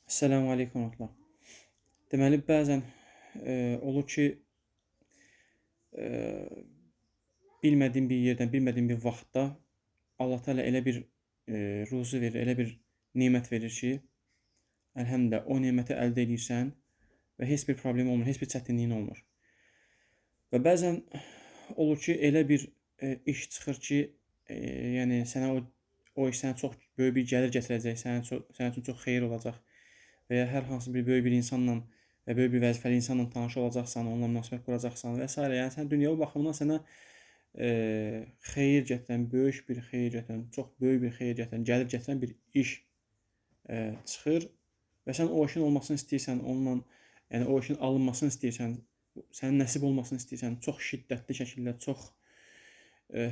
Esselamu Aleyküm rəhmətullah. Deməli, bəzən olur ki, e, bilmədiyin bir yerdən, bilmədiyin bir vaxtda Allah Teala elə bir ruzi verir, elə bir nemət verir ki, əlhəmdə o neməti əldə edirsən və heç bir problem olmur, heç bir çətinliyin olmur. Və bəzən olur ki, elə bir iş çıxır ki, yəni sənə o iş sənə çox böyük bir gəlir gətirəcək, sənin üçün çox xeyir olacaq və ya hər hansı bir böyük bir insanla və böyük bir vəzifəli insanla tanış olacaqsan, onunla münasibət quracaqsan və s. Yəni sən dünyəvi baxımdan sənə xeyir gətirən, böyük bir xeyir gətirən, çox böyük bir xeyir gətirən, gəlir gətirən bir iş çıxır və sən o işin olmasını istəyirsən, onunla, yəni o işin alınmasını istəyirsən, sənin nəsib olmasını istəyirsən, çox şiddətli şəkildə, çox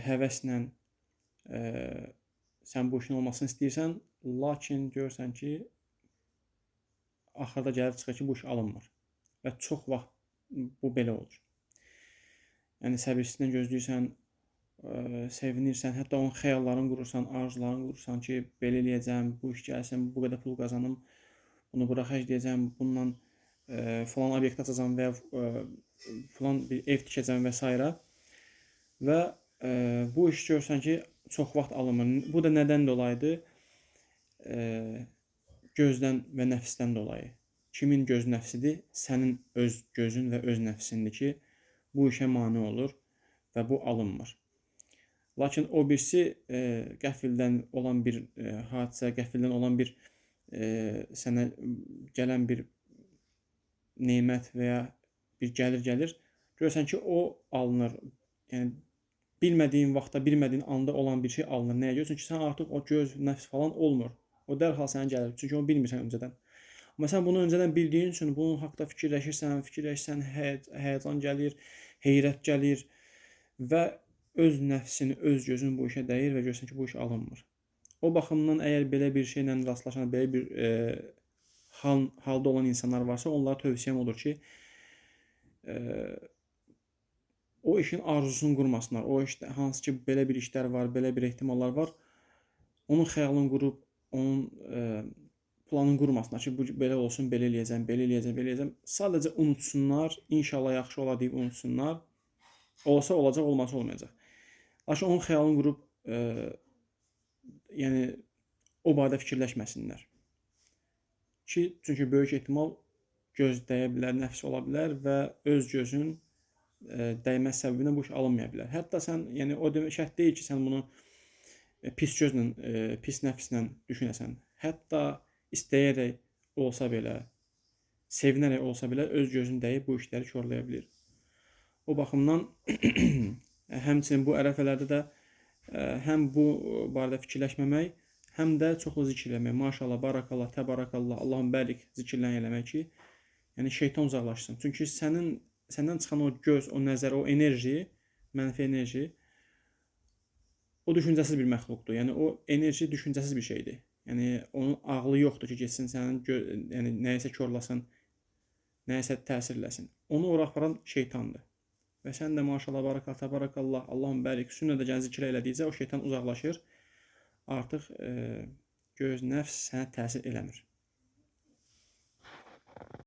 həvəslə sən bu işin olmasını istəyirsən, lakin görürsən ki, axırda gəlib çıxır ki, bu iş alınmır. Və çox vaxt bu belə olur. Yəni səbirsizliklə gözləyirsən, sevinirsən, hətta onun xəyallarını qurursan, arzularını qurursan ki, belə eləyəcəm, bu iş gəlsin, bu qədər pul qazanım, bunu bura xərcləyəcəm, bununla filan obyekt açacağam və ya filan bir ev tikəcəm və s. Və bu iş görürsən ki, çox vaxt alınmır. Bu da nədən dolayıdır? Gözdən və nəfsdən dolayı. Kimin göz nəfsidir? Sənin öz gözün və öz nəfsindir ki, bu işə mane olur və bu alınmır. Lakin o birisi qəfildən olan bir hadisə, qəfildən olan bir sənə gələn bir nemət və ya bir gəlir gəlir. Görürsən ki, o alınır. Yəni bilmədiyin vaxtda, bilmədiyin anda olan bir şey alınır. Nəyə görə? Çünki sən artıq o göz, nəfs falan olmur. O dərhal sənə gəlir. Çünki onu bilmirsən öncədən. Amma sən bunu öncədən bildiyin üçün bunun haqqında fikirləşirsən, fikirləşirsən, həyəcan gəlir, heyrət gəlir və öz nəfsini, öz gözün bu işə dəyir və görürsən ki, bu iş alınmır. O baxımdan əgər belə bir şeylə rastlaşan, belə bir halda olan insanlar varsa, onlara tövsiyəm odur ki, o işin arzusunu qurmasınlar. O işdə hansı ki, belə bir işlər var, belə bir ehtimallar var, onun xəyalını qurub, onun planını qurmasınlar ki, bu belə olsun, belə eləyəcəm, belə eləyəcəm, belə eləyəcəm. Sadəcə unutsunlar, inşallah yaxşı olar deyib unutsunlar. Olsa olacaq, olmasa olmayacaq. Lakin onun xəyalını qurub, yəni o barədə fikirləşməsinlər. Ki, çünki böyük ehtimal göz dəyə bilər, nəfs ola bilər və öz gözün dəyməz səbəbindən bu iş alınmaya bilər. Hətta sən, yəni o demək şərt deyil ki, sən bunu pis gözlə, pis nəfslə düşünəsən. Hətta istəyərək olsa belə, sevinərək olsa belə öz gözün dəyib bu işləri korlaya bilir. O baxımdan həmçinin bu ərəfələrdə də həm bu barədə fikirləşməmək, həm də çoxlu zikr eləmək. Maşallah, barakallah, təbarakallah, Allahum bərik zikirlən eləmək ki, yəni şeytan uzaqlaşsın. Çünki səndən çıxan o göz, o nəzər, o enerji, mənfi enerji, o düşüncəsiz bir məxluqdur. Yəni o enerji düşüncəsiz bir şeydir. Yəni onun ağlı yoxdur ki, getsin sənin yəni nəyisə korlasın, nəyisə təsir eləsin. Onu ora aparan şeytandır. Və sən də maşallah, barakallah, təbarakallah, Allahum bərik, sünnədə gələn zikr elədikcə o şeytan uzaqlaşır. Artıq göz, nəfs sənə təsir eləmir.